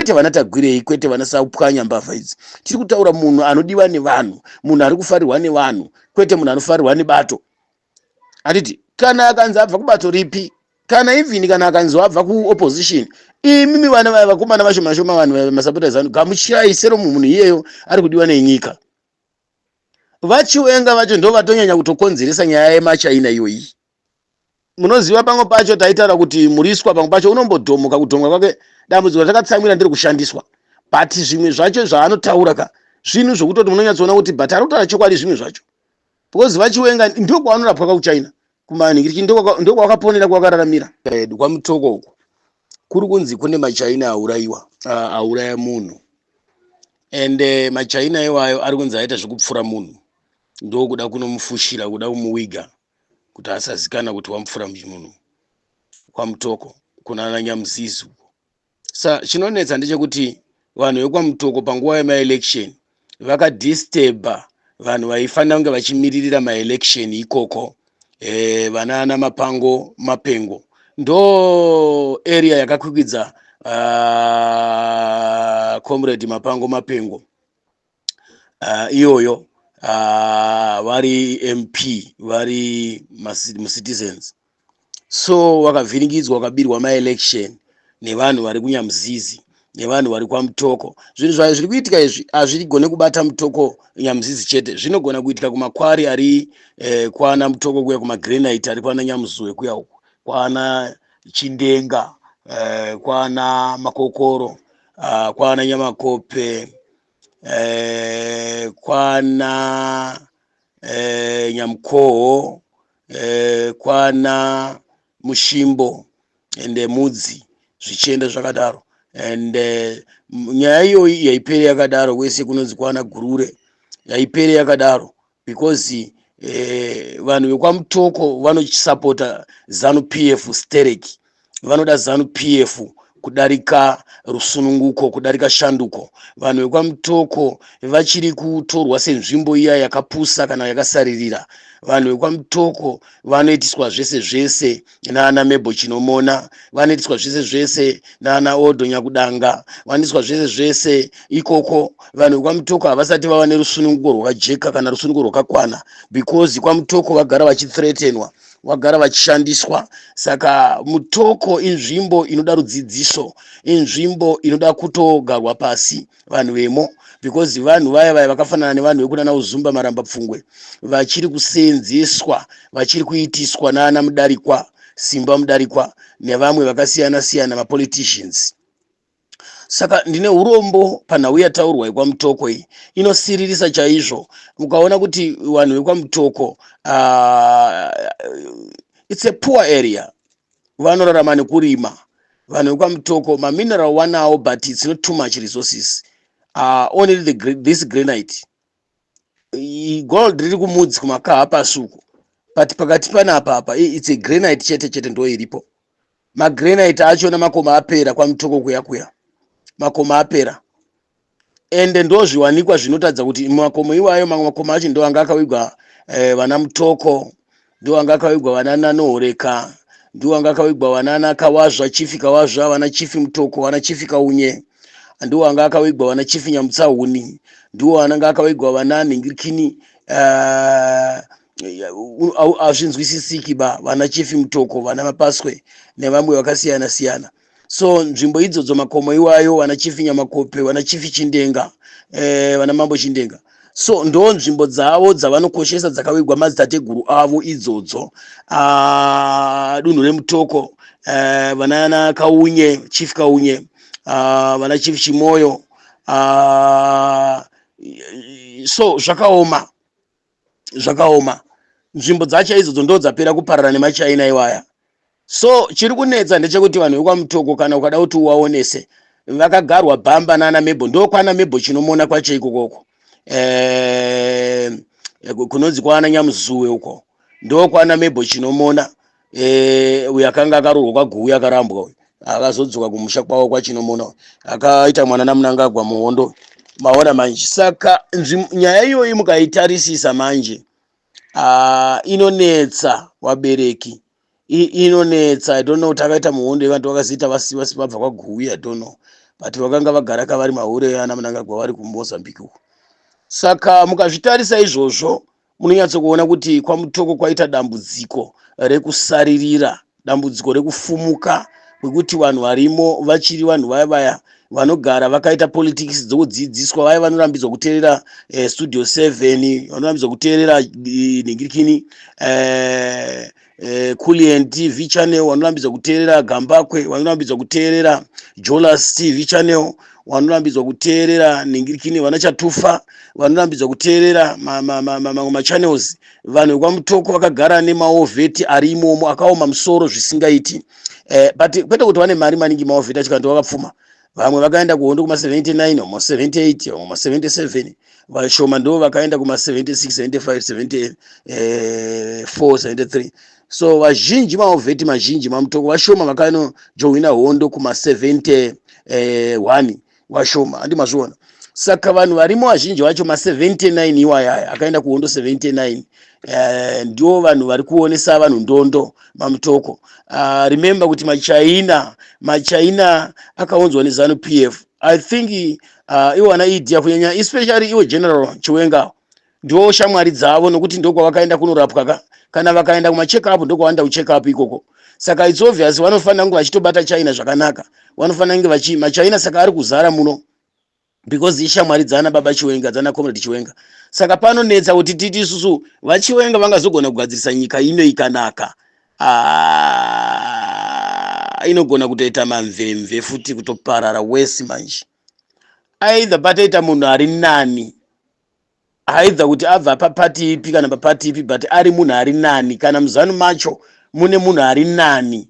Kwete vana Tagwirei, kwete vana Saupwanya, mbavha idzi. Tiri kutaura munhu anodiwa nevanhu, munhu ari kufarirwa nevanhu, kwete munhu anofarirwa nebato. Handiti kana akanzi abva kubato ripi, kana even kana akanzi wabva kuopposition, imimi vana vaya vakomana vashoma shoma, vanhu masapota eZanu, gamuchirai sero munhu iyeyo ari kudiwa nenyika. VaChiwenga vacho ndo vatonyanya kutokonzeresa nyaya yemaChina iyoyi. Munoziva, pamwe pacho taitaura kuti Muriswa pamwe pacho unombodhomoka. Kudhomoka kwake, dambudziko ratakatsamwira ndiri kushandiswa, but zvimwe zvacho zvaanotaura ka, zvinhu zvokutoti munonyatsoona kuti, but ari kutaura chokwadi zvimwe zvacho, because VaChiwenga ndo kwavanorapwa kakuChina, kumanhikiriki, ndo kwavakaponera, kwavakararamira edu. KwaMutoko uko kuri kunzi kune maChina aurayiwa, auraya munhu, ende maChina iwayo ari kunzi aita zvekupfura munhu, ndokuda kunomufushira, kuda kumuwiga kuti asazikana kuti wamupfura munhu kwaMutoko kuna Nyamuzizi uko. Sa chinonetsa ndechekuti vanhu vekwaMutoko panguva yemaelection vakadisturba vanhu vaifanira kunge vachimiririra maelection ikoko, vana ana Mapango Mapengo. Ndo area yakakwikwidza Comrade Mapango Mapengo iyoyo, vari MP, vari mucitizens. So wakavhiringidzwa, wakabirwa maelection nevanhu vari kuNyamuzizi nevanhu vari kwaMutoko. Zvinhu zvayo zviri kuitika izvi hazvigone kubata Mutoko, Nyamuzizi chete. Zvinogona kuitika kumakwari ari kwana Mutoko kuya, kumagranite ari kwana Nyamuzuwe kuya uku, kwana Chindenga, kwana Makokoro, kwana Nyamakope, kwana Nyamukoho, kwana Mushimbo ende Mudzi, zvichienda zvakadaro. And nyaya iyoyi yaipere yakadaro kwese kunonzi kwana Gurure, yaipere yakadaro, because vanhu vekwaMutoko vanosapota ZANU PF stereki. Vanoda ZANU PF kudarika rusununguko, kudarika shanduko. Vanhu vekwaMutoko vachiri kutorwa senzvimbo iya yakapusa kana yakasaririra. Vanhu vekwaMutoko vanoitiswa zvese zvese naana Mebo Chinomona, vanoitiswa zvese zvese naana Odo Nyakudanga, vanoitiswa zvese zvese ikoko. Vanhu vekwaMutoko havasati vava nerusununguko rwakajeka kana rusununguko rwakakwana, because kwaMutoko vagara vachithreatenwa, vagara vachishandiswa. Saka Mutoko inzvimbo inoda rudzidziso, inzvimbo inoda kutogarwa pasi vanhu vemo, because vanhu vaya vaya vakafanana nevanhu vekunana Uzumba Maramba Pfungwe vachiri kuseenzeswa, vachiri kuitiswa naana Mudarikwa, Simba Mudarikwa nevamwe vakasiyana siyana, mapoliticians. Saka ndine urombo panhau yataurwa yekwaMutoko iyi, inosiririsa chaizvo. Mukaona kuti vanhu vekwaMutoko, it's a poor area, vanorarama nekurima. Vanhu vekwaMutoko mamineral wanawo, but it's not too much resources, only this granite. Gold riri kuMudzi, kumakaha pasi uko, but pakati panapa apa it's a granite chete chete ndo iripo. Magranite achona makomo apera kwaMutoko kuya kuya, makomo apera, ende ndo zviwanikwa zvinotadza kuti makomo iwayo, mamwe makomo acho ndo anga akawigwa vana Mutoko, ndo anga akawigwa vana Nanohoreka, ndo anga akawigwa vanana Kawazva, Chief Kawazva, vana Chief Mutoko, vana Chief Kaunye, ndo anga akawigwa vana Chief Nyamutsahuni, ndo ananga akawigwa vana Nhingirikini. Hazvinzwisisiki ba, vana Chief Mutoko, vana Mapaswe nevamwe vakasiyana siyana. So nzvimbo idzodzo, makomo iwayo, vana Chief Nyamakope, vana Chief Chindenga, vana Mambo Chindenga, so ndo nzvimbo dzavo dzavanokoshesa, dzakawigwa madzitateguru avo idzodzo. Dunhu reMutoko, vanana Kaunye, Chief Kaunye, vana Chief Chimoyo. So zvakaoma, zvakaoma. Nzvimbo dzacho idzodzo ndo dzapera kuparara nemaChina iwaya. So chiri kunetsa ndechekuti vanhu vekwaMutoko, kana ukada kuti uvaonese, vakagarwa bhamba nana Mebo, ndokwana Mebo Chinomona kwacho ikokoko, kunonzi kwana Nyamuzuwe uko, ndokwana Mebo Chinomona, uyo akanga akaroorwa kwaGuwi, akarambwa uyu, akazodzoka kumusha kwavo kwaChinomona, akaita mwana naMunangagwa muhondo. Maona manje? Saka nyaya iyoyi mukaitarisisa manje, inonetsa vabereki, inonetsa. I don't know kuti akaita muhondo, ivantu vakaziita vasi vabva kwaGuwi, I don't know. But vakanga vagara ka vari mahure ana Mnangagwa vari kuMozambique uko. Saka mukazvitarisa izvozvo munonyatsokuona kuti kwaMutoko kwaita dambudziko rekusaririra, dambudziko rekufumuka kwekuti vanhu varimo vachiri vanhu vaya vaya vanogara vakaita politics dzokudzidziswa, vaya vanorambidzwa kuteerera Studio 7, vanorambidzwa kuteerera nhingirikini Kulian TV channel, vanorambidzwa kuteerera Gambakwe, vanorambidzwa kuteerera Jolas TV channel, vanorambidzwa kuteerera nhingirikini vana Chatufa, vanorambidzwa kuteerera mamwe machannels. Vanhu vekwaMutoko vakagara nemaovheti ari imomo akaoma musoro zvisingaiti. But kwete kuti vane mari maningi maovheti acho, kana kuti vakapfuma. Vamwe vakaenda kuhondo kuma-79, vamwe ma-78, vamwe ma-77, vashoma ndo vakaenda kuma-76, 75, 74, 73. So vazhinji maovheti mazhinji maMutoko vashoma vakanojoina hondo kuma-71, vashoma, handi mazviona? Saka vanhu varimo vazhinji vacho ma-79 iwayaya akaenda kuhondo 79, ndivo vanhu vari kuonesa vanhu ndondo maMutoko. Remember kuti maChina akaunzwa neZANU PF. I think iwo ana ED, kunyanya especially iwo General Chiwenga, ndiwo shamwari dzavo, nokuti ndokwavakaenda kunorapwa ka. Kana vakaenda kumacheck up, ndokwavanoenda kucheck up ikoko. Saka it's obvious vanofanira kunge vachitobata China zvakanaka, vanofanira kunge vachi maChina. Saka ari kuzara muno because ishamwari dzana baba Chiwenga, dzana Comrade Chiwenga. Saka panonetsa kuti titi isusu vaChiwenga vangazogona kugadzirisa nyika ino ikanaka. Ah, inogona kutoita mamvemve futi, kutoparara wesi manje. Either patoita munhu ari nani, either kuti abva papati ipi kana papati ipi, but ari munhu ari nani. Kana muZANU macho mune munhu ari nani,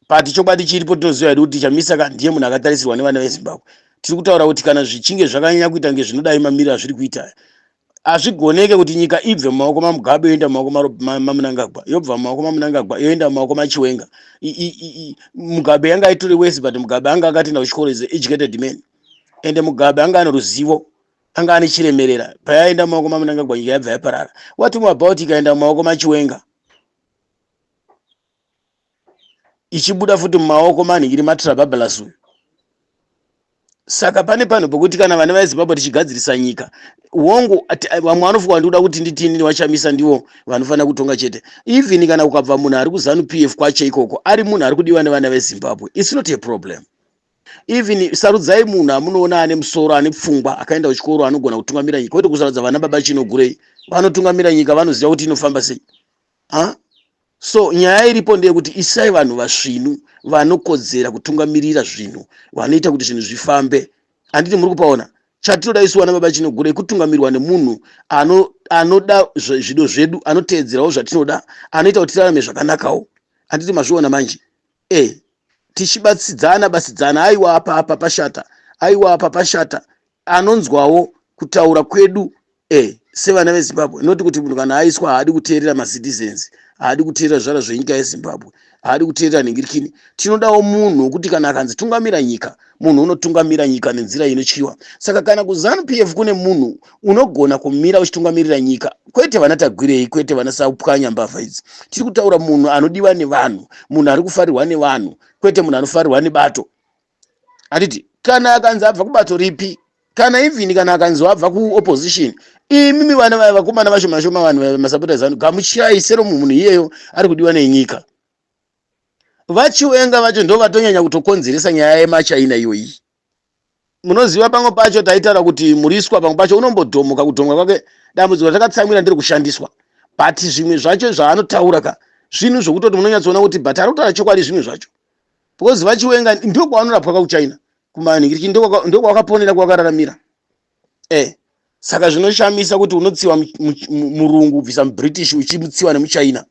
but chokwadi chiripo, tinoziva hedu kuti Chamisa ka ndiye munhu akatarisirwa nevana veZimbabwe. Tiri kutaura kuti kana zvichinge zvakanyanya kuita kunge zvinodai, mamiriro azviri kuita, hazvigoneke kuti nyika ibve mumaoko maMugabe yoenda mumaoko maMnangagwa, yobva mumaoko maMnangagwa yoenda mumaoko maChiwenga. Mugabe yanga aitori wese, but Mugabe anga akatenda kuchikoro, is educated man, ende Mugabe anga ane ruzivo, anga ane chiremerera. Payaenda mumaoko maMnangagwa, nyika yabva yaparara. What more about ikaenda mumaoko maChiwenga, ichibuda futi mumaoko manhingiri maTrabablas uyu? Saka pane panhu pokuti kana vana veZimbabwe tichigadzirisa nyika, wongu vamwe vanofunga ndikuda kuti nditini vaChamisa ndivo vanofanira kutonga chete. Even kana kukabva munhu ari kuZANU PF kwacho ikoko, ari munhu ari kudiwa nevana veZimbabwe, it's not a problem. Even sarudzai munhu amunoona ane musoro, ane pfungwa, akaenda kuchikoro, anogona kutungamira nyika, kwete kusarudza vana baba Chinogurei. Vanotungamira nyika vanoziva kuti inofamba sei, ha? So nyaya iripo ndeyekuti isai vanhu vasvinu vanokodzera kutungamirira zvinhu, vanoita kuti zvinhu zvifambe. Handiti muri kupaona? Chatinoda isu vana baba Chinogurei kutungamirwa nemunhu anoda zvido zvedu, anoteedzerawo zvatinoda, anoita kuti tirarame zvakanakawo. Handiti mazviona manje? Tichibatsidzana batsidzana, aiwa, apa apa pashata, aiwa, apa pashata, anonzwawo kutaura kwedu sevana veZimbabwe. Noti kuti munhu kana aiswa haadi kuteerera macitizens, haadi kuteerera zvara zvenyika yeZimbabwe, haadi kuteerera nhingirikini. Tinodawo munhu wekuti kana akanzi tungamira nyika, munhu unotungamira nyika nenzira inotyiwa. Saka kana kuZANU PF kune munhu unogona kumira uchitungamirira nyika, kwete vana Tagwirei, kwete vana Saupwanya, mbavha idzi. Tiri kutaura munhu anodiwa nevanhu, munhu ari kufarirwa nevanhu, kwete munhu anofarirwa nebato. Handiti kana akanzi abva kubato ripi, kana even kana akanzi wabva kuopposition, imimi vana vaya vakomana vashoma shoma, vanhu masapota eZANU, gamuchirai sero munhu iyeyo ari kudiwa nenyika. VaChiwenga vacho ndo vatonyanya kutokonzeresa nyaya yemaChina iyoyi. Munoziva, pamwe pacho taitaura kuti Muriswa pamwe pacho unombodhomoka. Kudhomoka kwake, dambudziko ratakatsamwira ndiri kushandiswa, but zvimwe zvacho zvaanotaura ka, zvinhu zvokutoti munonyatsoona kuti but ari kutaura chokwadi zvimwe zvacho, because vaChiwenga ndo kwavanorapwa kakuChina, kumanhingiriki, ndokwavakaponera, kwavakararamira. Saka zvinoshamisa kuti unotsiwa murungu, kubvisa muBritish, uchimutsiwa nemuChina.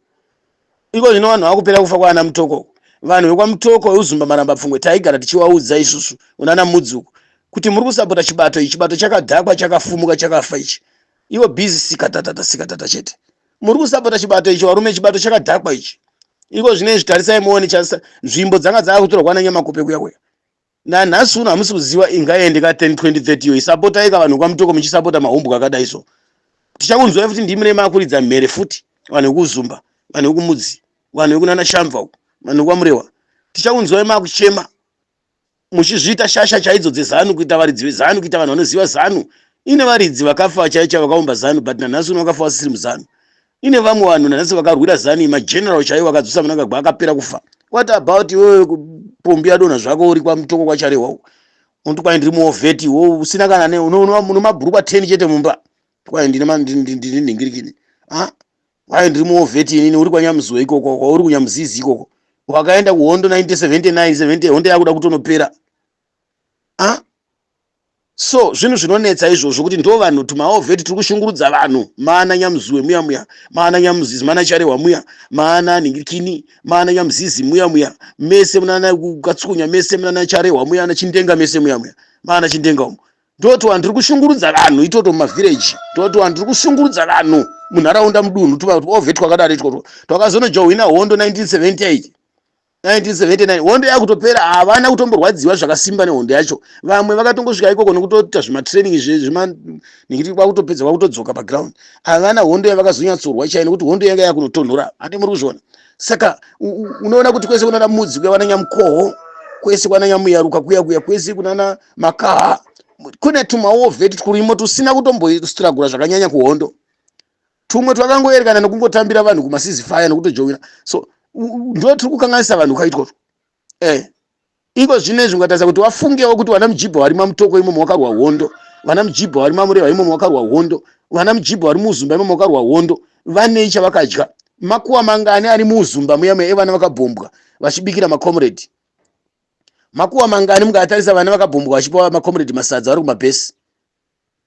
Iko zvino vanhu vakupera kufa kwaana Mutoko. Vanhu vekwaMutoko, veUzumba Maramba Pfungwe, taigara tichivaudza isusu unana Mudzuku kuti muri kusapota chibato ichi, chibato chakadhakwa, chakafumuka, chakafa ichi. Ivo busy sikatatata sikatata chete. Muri kusapota chibato ichi, varume, chibato chakadhakwa ichi. Iko zvino izvi tarisai muone nzvimbo dzanga dzava kutorwa kwana Nyamakupe kuya kuya. Nanhasi uno hamusi kuziva ingaende ka 10 2030 iyo. Isapotai ka vanhu kwaMutoko, muchisapota mahumbwe akadai. So tichakunzwai futi, ndimi nemakuridza mhere futi, vanhu vekuZumba, vanhu vekuMudzi, vanhu vekunana Shamva uko, vanhu vekwaMurewa, tichakunzwai makuchema. Muchizviita shasha chaidzo dzeZanu, kuita varidzi veZanu, kuita vanhu vanoziva Zanu. Ine varidzi vakafa chaicho vakaumba Zanu, but nanhasi uno vakafa vasisiri muZanu. Ine vamwe vanhu nanhasi vakarwira Zanu, mageneral chaiwo akadzosa Mnangagwa akapera kufa. What about iwewe, pombi yadonha zvako uri kwaMutoko kwaCharehwa, unoti kwai ndiri muwar vet, wo usina kana ne uno mabhurukwa 10 chete mumba, kwai ndine ndine nhingirikini, ah, kwai ndiri muwar vet inini, uri kwaNyamuzuwe ikoko, kwauri kuNyamuzizi ikoko, wakaenda kuhondo 1979 70, hondo yakuda kutonopera, ah. So zvinhu zvinonetsa izvozvo kuti ndo vanhu tumawar vet tiri kushungurudza vanhu, maana Nyamuzuwe muya muya, maana Nyamuzizi, maana Charehwa muya, maana Nhingirikini, maana Nyamuzizi muya muya, mese munana Katsukunya, mese munana Charehwa muya, na Chindenga mese muya muya, maana Chindenga umu, ndoti vanhu tiri kushungurudza vanhu itoto mumavhireji, ndoti vanhu tiri kushungurudza vanhu munharaunda, mudunhu, tuwar vet twakadaro itwotwo twakazonojohwina hondo 1978, 1979, hondo yakutopera. Havana kutomborwadziwa zvakasimba nehondo yacho. Vamwe vakatongosvika ikoko nekutoita zvimatraining zvemanhingiri, kwakutopedza kwakutodzoka paground. Havana hondo yavakazonyatsorwa chai nekuti hondo yanga yakunotonhora. Handi muri kuzviona? Saka unoona kuti kwese kunana Mudzi kuya, vana Nyamukoho, kwese kwana Nyamuyaruka kuya kuya, kwese kunana Makaha, kune tumawar vet turimo tusina kutombostrugura zvakanyanya kuhondo. Tumwe twakangoerekana nekungotambira vanhu kumaceasefire nekutojowina. So ndo tiri kukanganisa vanhu kaitwa iko zvinezvi. Ungatarisa kuti wafungewo kuti vana Mujibha vari maMutoko imomo wakarwa hondo, vana Mujibha vari maMurehwa imomo wakarwa hondo, vana Mujibha vari muZumba imomo wakarwa hondo, vanei chavakadya? Makuwa mangani ari muZumba muya muya evana vakabhombwa vachibikira macomrade? Makuwa mangani mukatarisa vana vakabhombwa vachipa macomrade masadza vari kumabhesi?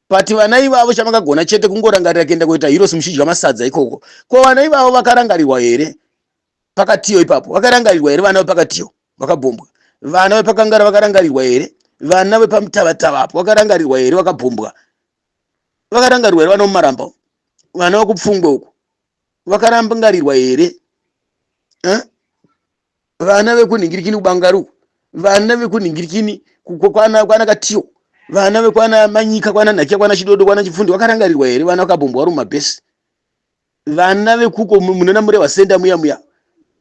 But vana ivavo chamakagona chete kungorangarira kuenda kuita heroes muchidya masadza ikoko. Ko vana ivavo vakarangarirwa here pakatiyo ipapo? Vakarangarirwa here vana vepakatiyo vakabhombwa? Vana vepakangara vakarangarirwa here? Vana vepamutavatava apo vakarangarirwa here vakabhombwa? Vakarangarirwa here vana mumaramba, vana vekupfungwe uko vakarangarirwa here, eh? Vana vekunhingirikini kuBangari uko, vana vekunhingirikini kwana Katiyo, vana vekwana Manyika, kwana Nhakiya, kwana Chidodo, kwana Chipfundi vakarangarirwa here? Vana vakabhombwa vari mumabhesi, vana vekuko munana Murehwa senda muya muya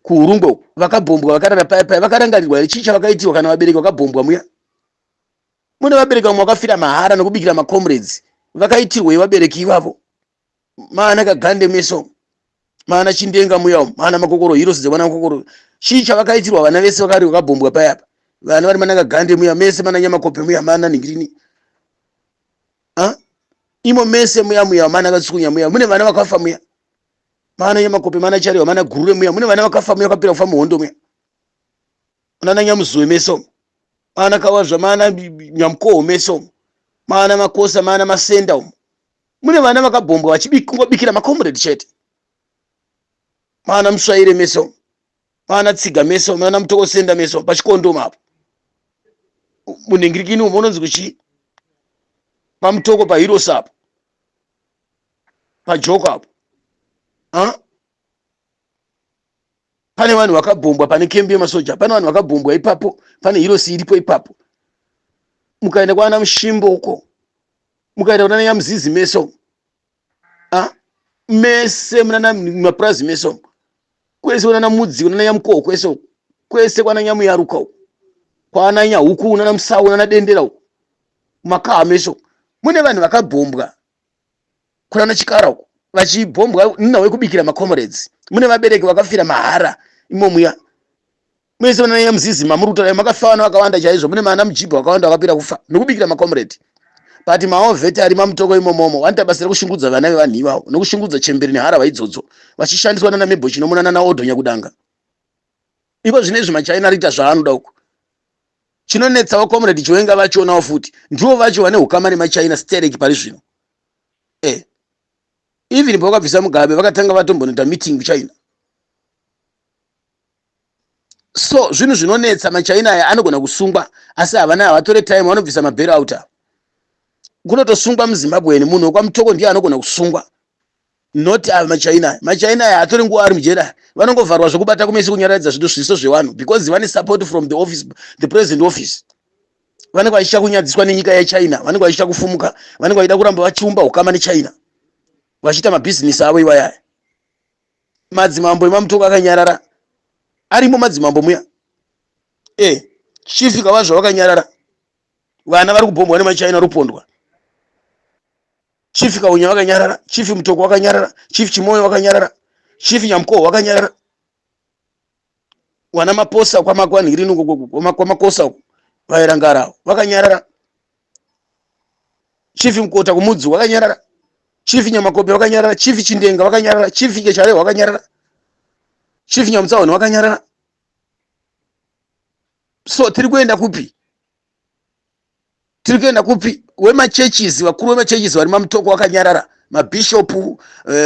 kuUrungwe uko vakabhombwa vakarara paya paya vakarangarirwa here? Chii chavakaitirwa kana vabereki vakabhombwa muya? Mune vabereki vamwe vakafira mahara nekubikira macomrades. Vakaitirwei vabereki ivavo? Maana Kagande meso, maana Chindenga muya umu, maana Makokoro, heroes dzevana Makokoro, chii chavakaitirwa vana vese vakari vakabhombwa payapa? Vana vari mana Kagande muya mese, mana Nyamakope muya, mana Ningirini imo mese muya muya, mana Katsukunya muya, mune vana vakafa muya, mana Nyamakope, mana Charewa, mana Gurure muya, mune vana vakafa muya, vakapera kufa muhondo muya, mana Nyamuzuwe meso, mana Kawazva, mana Nyamukoho meso, mana Makosa, mana Masenda umu, mune vana vakabhombwa vachingobikira macomrade chete, mana Musvaire meso, mana Tsiga meso, mana Mutokosenda meso, pachikondoma apo munhingirikini umo unonzi kuchii, paMutoko, paheroes apo, pajoko apo, pane vanhu vakabhombwa, pane kembi yemasoja, pane vanhu vakabhombwa ipapo, pane heroes iripo ipapo. Mukaenda kwana Mushimbo uko, mukaenda kunana Nyamuzizi meso, mese munana mapurazi meso, kwese kunana Mudzi, kunana Nyamukoho, kwese uko, kwese kwana Nyamuyaruka uko, kwana Nyahuku, kunana Musau, kunana Dendera uko, Makaha meso, mune vanhu vakabhombwa, kunana Chikara uko, vachibhombwa nhau yekubikira macomrades. Mune vabereki vakafira mahara imomuya mese vana Nyamuzizi mamuri kutaura, makafa vana vakawanda chaizvo. Mune mana Mujibha vakawanda vakapira kufa nekubikira macomrade. But mawar vet ari maMutoko imomomo vanoita basa rekushungurudza vana vevanhu ivavo nekushungurudza chemberi neharahwa idzodzo, vachishandiswa nana Mebo Chinomona nana Odho Nyakudanga. Iko zvinezvi maChina ari kuita zvaanoda uko. Chinonetsawo, Comrade Chiwenga vachionawo futi ndivo vacho vane ukama nemaChina stereki pari zvino. Even pavakabvisa Mugabe vakatanga vatombonoita meeting kuChina. So zvinhu zvinonetsa. MaChina aya anogona kusungwa, asi havana, havatore time, vanobvisa mabail out. Kunotosungwa muZimbabwe munhu wekwaMutoko ndiye anogona kusungwa, not ava maChina aya. MaChina aya hatori nguva ari mujera, vanongovharwa zvokubata kumesi kunyaradza zvido zviso zvevanhu, because vane support from the office, the president office. Vanenge vachitya kunyadziswa nenyika yeChina, vanenge vachitya kufumuka, vanenge vachida kuramba vachiumba ukama neChina, vachiita mabhizinesi avo iwayaya. Madzimambo emaMutoko akanyarara, arimo madzimambo muya. Chief Kavazva vakanyarara. Vana vari kubhombwa nemaChina, rupondwa. Chief Kaunya vakanyarara, Chief Mutoko vakanyarara, Chief Chimoyo vakanyarara, Chief Nyamukoho vakanyarara. Vana Maposa kwamakwanhiri, kwamakosa uko vairangarawo, vakanyarara. Chief Mukota kumudzi vakanyarara, Chief Nyamakope vakanyarara, Chief Chindenga vakanyarara, Chief Kecharehwa vakanyarara, Chief Nyamutsaoni vakanyarara. So tiri kuenda kupi? Tiri kuenda kupi? Wemachurches, vakuru vemachurches vari maMutoko vakanyarara, mabhishopu,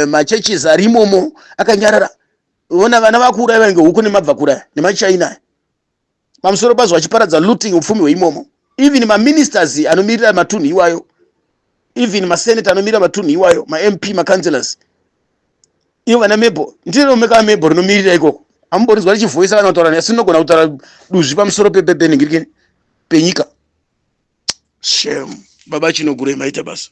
machurches ari imomo akanyarara. Ona vana vakuuraiwa ngehuku nemabvakuraya nemaChina. Pamusoro pazvo vachiparadza, looting upfumi hweimomo. Even maministers anomirira matunhu iwayo, even masenata anomirira matunhu iwayo, maMP, macouncillors, ivo vana Mebo, ndiromeka Mebo rinomirira ikoko, amborinzwa richivhoisa kana kutaura, asi rinogona kutaura duzvi pamusoro pepenhingirikeni penyika. Shame. Baba Chinogure, maita basa.